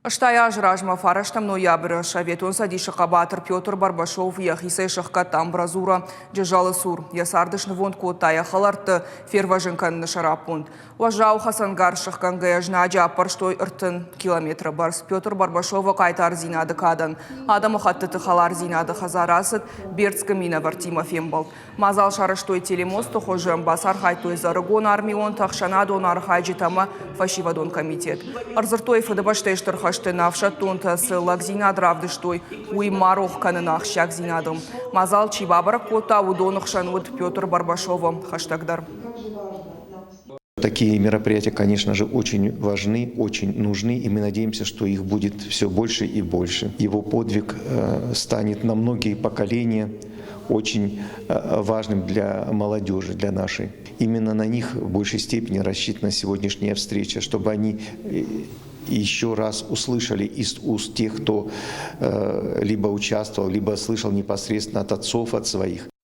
80 азы размӕ фарӕстӕм ноябры Советон Цӕдисы хъӕбатыр Петр Барбашов йӕхицӕй сӕхгӕдта амбразура Джызӕлы цур. Йӕ царды снывонд кодта йӕ хӕлӕртты фервӕзын кӕныны сӕраппонд. Уӕззау хӕцӕнгарз сыхгӕнгӕйӕ знаджы аппӕрстой 30 километры бӕрц. Петр Барбашовы хъайтардзинады кадӕн адӕмыхӕттыты хӕлардзинады хӕдзар ацыд Бердскы минӕвӕрттимӕ фембӕлд. Мадзал сарӕзтой телемосты хуызы, бацархайдтой зӕрыгон армионтӕ, ӕхсӕнадон архайджытӕ ӕмӕ фӕсивӕдон комитет. Ӕрдзырдтой Фыдыбӕстӕйы Стыр хӕсты нӕ ӕфсӕддонтӕ цы лӕгдзинад равдыстой, уый ма рох кӕныны ахсджиагдзинадыл. Мадзал чи бабӕрӕг кодта, уыдоны хсӕн уыд Петр Барбашовы хӕстӕгдӕр. Такие мероприятия, конечно же, очень важны, очень нужны, и мы надеемся, что их будет все больше и больше. Его подвиг станет на многие поколения очень важным для молодежи, для нашей. Именно на них в большей степени рассчитана сегодняшняя встреча, чтобы они еще раз услышали из уст тех, кто либо участвовал, либо слышал непосредственно от отцов, от своих.